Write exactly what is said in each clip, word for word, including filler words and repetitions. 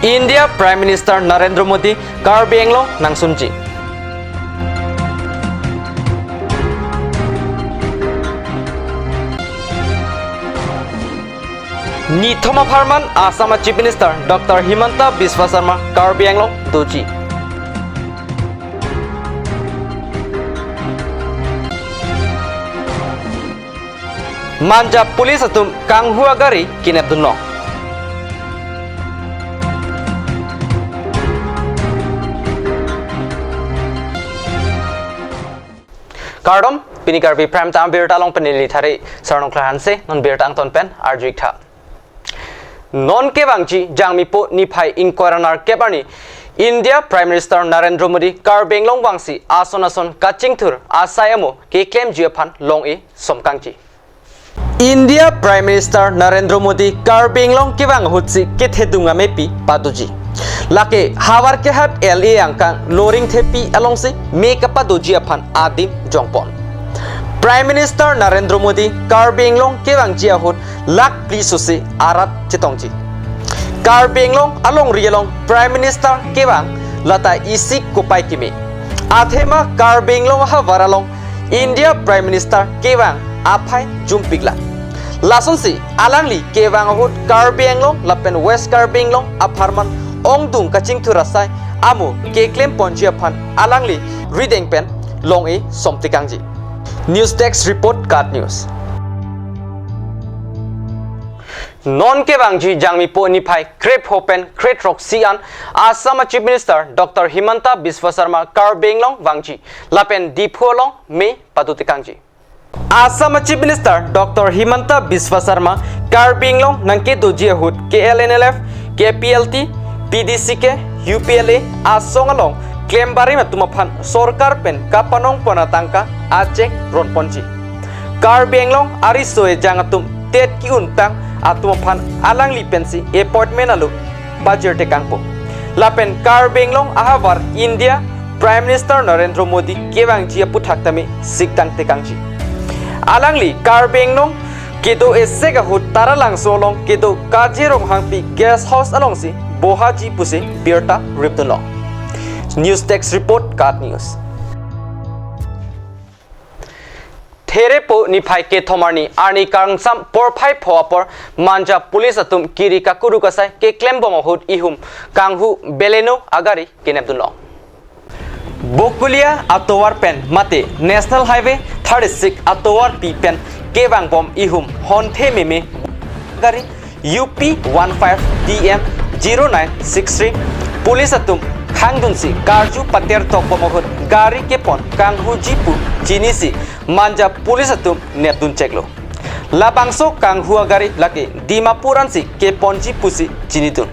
India Prime Minister Narendra Modi Karbi Anglong nangsunji. Nithom apharman Assam Chief Minister Doctor Himanta Biswa Sarma Karbi Anglong doji. Manja police atum kanghu agari kenepdunlong. Kardom, pini Karbi Prime Time birta along pen neli Thari Sarnokla Hanse, non birta angton pen arju-ik tha. Non kevangji Jangmipo niphai ingkoi ra nerkep arni India Prime Minister Narendra Modi Karbi Anglong vangsi ason ason kachingthur asai amo keklemji aphan long-e somkangji. India Prime Minister Narendra Modi Karbi Anglong kevang ahutsi kethedung amepi padoji. Lake havar kehat L A angkang Loringthepi alongsi me kapadoji aphan adim jongpon. Prime Minister Narendra Modi Karbi Anglong kevangji ahut lakh phli sose arat chetongji. Karbi Anglong alongri along Prime Minister kevang lata isi kopai keme. Athema Karbi Anglong ahavar along India Prime Minister kevang aphai jumpiklang. Lasonsi alangli kevang ahut Karbi Anglong lapen West Karbi Anglong apharman ongdung kachingthur asai amo keklemponji aphan alangli rideng pen long-e somtekangji. News Desk Report, KAT News. Non kevangji Jangmipo niphai krepho pen kretroksi an Assam Chief Minister Doctor Himanta Biswa Sarma Karbi Anglong vangji lapen Diphu along me padotekangji. Assam Chief Minister Doctor Himanta Biswa Sarma Karbi Anglong nangkedoji ahut K L N L F, K P L T, P D C K, U P L A asong along klembarim atum aphan sorkar pen kapanongpon atangka achek ronponji. Karbi Anglong ariso ejang atum tet ki-untang atum aphan alangli pensi appointment alo pajirtekangpo. Lapen Karbi Anglong ahavar India Prime Minister Narendra Modi kevangji aphuthak tame siktangtekangji. Alangli Karbi Anglong kedo esek ahut Taralangso along kedo Kaji Ronghangpi Guest House alongsi bohaji pusi birta ripdunlong. News Desk Report, KAT News. Therepo niphai kethom arni, arni kangsam porphai pho apor Manja police atum kiri kakuruk asai keklembom ahut ihum kanghu Baleno agari kenepdunlong. Bokulia atovar pen mate National Highway thirty-six atovarpi pen kevangbom ihum honthe meme gari U P one five D M zero nine six three police atum khangdunsi karju patertokbom ahut gari kepon kanghuji pu chinisi Manja police atum nepduncheklo. Labangso kanghu agari lake Dimapur ansi keponji pusi chinidun.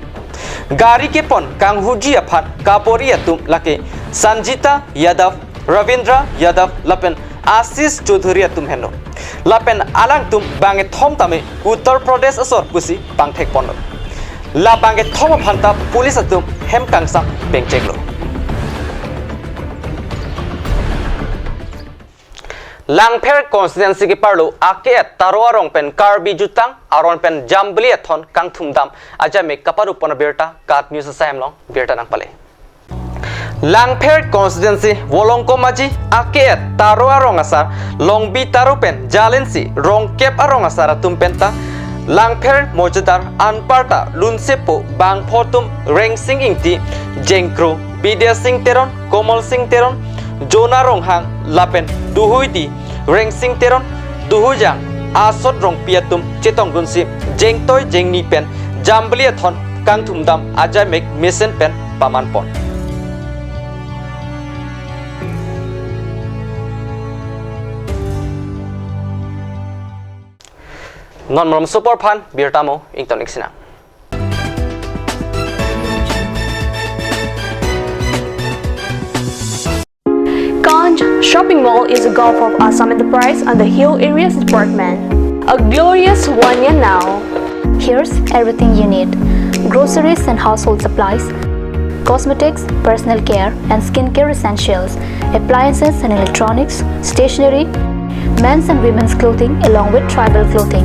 Gari kepon kanghuji aphan kabor-i atum lake Sanjita Yadav, Ravindra Yadav lapen Ashish Chaudhary atum henlo. Lapen alangtum bangkethom tame Uttar Pradesh asor pusi pangthekponlo. La bangkethom aphanta police atum hem kangsam pengcheklo. Langpher constituency keparlo ake-et Taro arong pen Karbi jutang aron pen Jambili Athon kangthumdam ajamek kaparupon abirta KAT News asai hem along birta nangpale. Langpher constituency Volongkom Aji ake-et Taro arong asar Longbi Taro pen jalinsi rongkep arong asar atum penta Langpher mojadar anparta lunsepo bangpho atum Rengsing Ingti, Jengkro, Bidya Sing Teron, Komal Sing Teron, Jona Ronghang lapen Duhuidi Rengsing Teron, Duhujang, Asot Rongpi atum chetongdunsi jengtoi jengni pen Jambili Athon kangthumdam ajamek mesen pen pamanpon. Non malomso apor aphan birta mo ington-ik sinang. Kanj Shopping Mall is a gulf of Assam Enterprise and the Hill Areas Department. A glorious one year now. Here's everything you need: groceries and household supplies, cosmetics, personal care and skincare essentials, appliances and electronics, stationery, men's and women's clothing along with tribal clothing.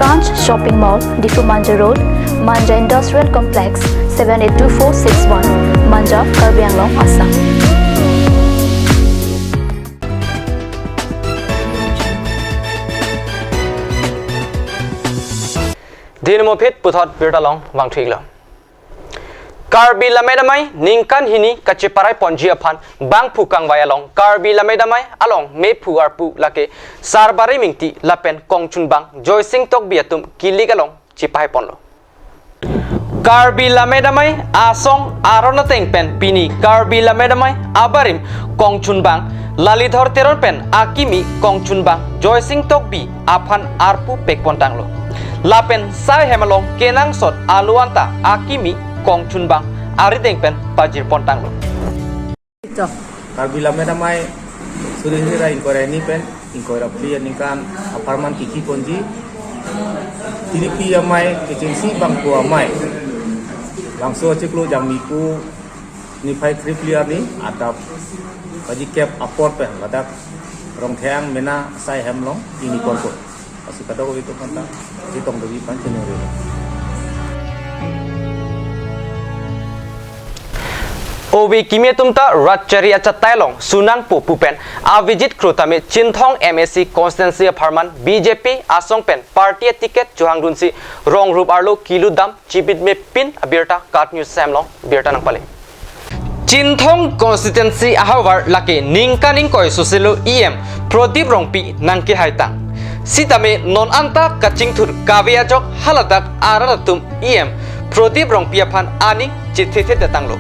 Branch Shopping Mall, Diphu Manja Road, Manja Industrial Complex, seven eight two four six one, Manja, Karbi Anglong, Assam. Dini mo phit puthot birta along vangthu-iklo. Karbi Lammet Amei ningkan hini kacheparai ponji aphan bangphu kangvai along Karbi Lammet Amei along mephu arpu lake Sarbari Mingti lapen kongchunbang Joysing Tokbi atum kilik along chepahai ponlo. Karbi Lammet Amei asong aron ateng pen pini Karbi Lammet Amei abarim kongchunbang Lalidhar Teron pen akimi kongchunbang Joysing Tokbi aphan arpu pek pontanglo. Lapen sai hem along kenangsot alo anta akimi kongchunbang arideng pen pajir pontanglo. Karbi Lammet Amei suri hini ra ingkoi ra hini pen ingkoi ra phli aningkan apharman kiki ponji. Tiripi amei kechengsi bangphu amei. Bangso achiklo Jangmi pu niphai kre phli arni adap pajikep apor pen ladak Rongtheng mena sai hem along ingni korkor. Lasi kadokave atum aphanta chetong doji aphan chiningri. Ove kimi atum ta rat chari achatai along sunangpo pu pen Avijit Kro tame Chinthong M A C constituency apharman B J P asong pen party aticket chohangdunsi rong rup arlo kelutdam chibit me pin abirta KAT News sai hem along birta nangpale. Chinthong constituency ahavar lake ningkan ingkoi soselo E M Prodip Rongpi nangkehaitang. Sitame non anta kachingthur kave ajok haladak arat atum E M Prodip Rongpi aphan aning chethethe detanglo.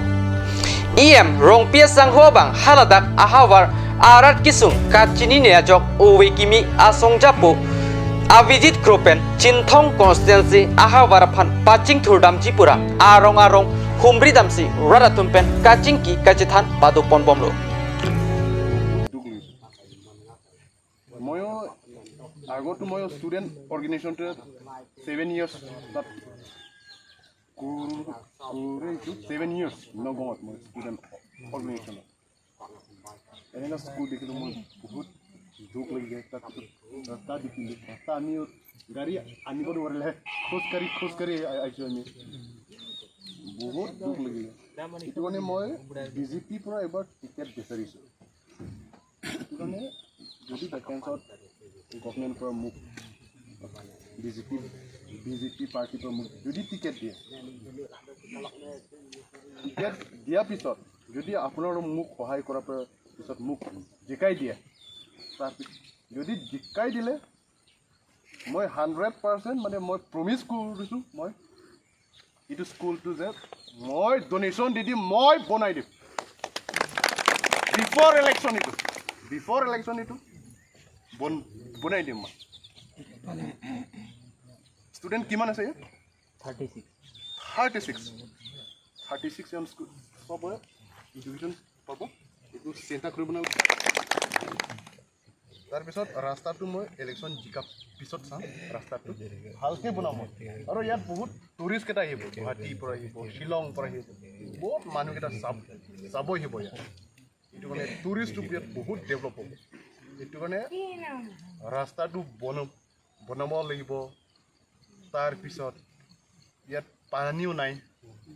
E M Rongpi asangho abang haladak ahavar arat kesung kachinine ajok ove kimi asong japo Avijit Kro pen Chinthong constituency ahavar aphan pachingthur damji pura arong arong humri damsi rat atum pen kachingki kachethan pado ponbomlo. ময়ো আগতো মই ষ্টুডেণ্ট অৰ্গেনাইজেশ্যনটো seven years তাত কৰি কৰি seven years নগাঁৱত মই ষ্টুডেণ্ট অৰ্গেনাইজেশ্যনত। এনেকুৱা স্কুল দেখিলোঁ, মোৰ বহুত দুখ লাগি যায়। তাত ৰাস্তা দেখিলোঁ, ৰাস্তা আমি গাড়ী আনিব নোৱাৰিলে, খোজকাঢ়ি খোজকাঢ়ি আ- আহিছোঁ আমি। বহুত দুখ লাগিলে। সেইটো কাৰণে মই বিজেপিৰ পৰা এবাৰ টিকেট বিচাৰিছোঁ। সেইটো কাৰণে যদি ভেকেঞ্চত গভৰ্ণমেণ্টৰ পৰা মোক বিজেপি বিজেপি পাৰ্টিৰ পৰা মোক যদি টিকেট দিয়ে, টিকেট দিয়াৰ পিছত যদি আপোনালোকে মোক সহায় কৰাৰ পৰা পিছত মোক জিকাই দিয়ে, তাৰপিছত যদি জিকাই দিলে মই হাণ্ড্ৰেড পাৰ্চেণ্ট মানে মই প্ৰমিছ কৰিছোঁ, মই এইটো স্কুলটো যে মই ডনেশ্যন দি দিম, মই বনাই দিম। বিফৰ ইলেকশ্যন এইটো, বিফৰ ইলেকশ্যন এইটো বন- বনাই দিম মই। ষ্টুডেণ্ট কিমান আছে ইয়াত? Thirty six. Thirty six. Thirty six জন স্কুল, চবৰে এডুকেশ্যন পাব। এইটো চিন্তা কৰিব নালাগে। তাৰপিছত ৰাস্তাটো মই ইলেকশ্যন জিকা পিছত চাম, ৰাস্তাটো ভালকে বনাম মই। আৰু ইয়াত বহুত টুৰিষ্ট কেইটা আহিব, গুৱাহাটীৰ পৰা আহিব, শ্বিলং পৰা আহিব, বহুত মানুহকেইটা চাব চাব আহিব ইয়াত। এইটো কাৰণে টুৰিষ্টটো ইয়াত বহুত ডেভেলপ হ'ব। এইটো কাৰণে ৰাস্তাটো বন- বনাব লাগিব। তাৰপিছত ইয়াত পানীও নাই,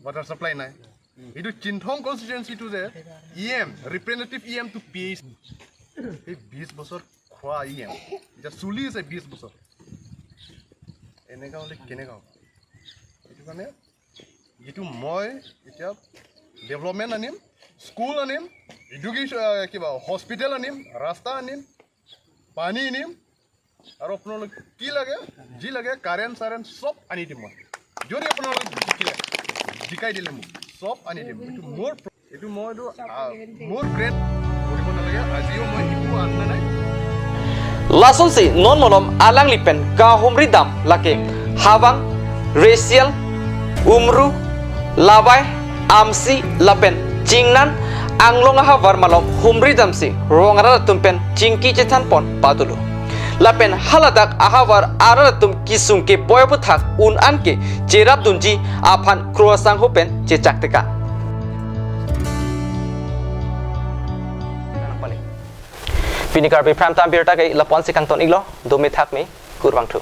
ৱাটাৰ ছাপ্লাই নাই। এইটো চিনথং কনষ্টিটুৱেঞ্চিটো যে E M, representative E M to P H, এই বিছ বছৰ খোৱা ই এম, এতিয়া চলি আছে বিছ বছৰ। এনেকা হ'লে কেনেকা হ'ব? সেইটো কাৰণে যিটো মই এতিয়া ডেভেলপমেণ্ট আনিম, স্কুল আনিম, এডুকেশ্যন, কিবা হস্পিটেল আনিম, ৰাস্তা আনিম, পানী আনিম, আৰু আপোনালোক কি লাগে, যি লাগে, কাৰেণ্ট চাৰেণ্ট চব আনি দিম মই। যদি আপোনালোক জিকিলে, জিকাই দিলে মোক, চব আনি দিম। এইটো মোৰ প্ৰ- এইটো মই এইটো, আ, মোৰ গ্ৰেট কৰিব নালাগে। আজিও মই একো আনা নাই। Lasonsi non malom alangli pen kahumri dam lake Hawang, Rasial, Umru, Lawai, Amsi lapen Chingnan, Anglong ahavar malom humri damsi rong arat atum pen chingki chethan pon padolo. Lapen haladak ahavar arat atum kesung kepoi aphuthak un an ke cherapdunji aphan Kro asangho pen chechak tekang. Pini Karbi Prime Time birta ke lapu-ansi kangton-iklo, dome thakme, kurvangthu.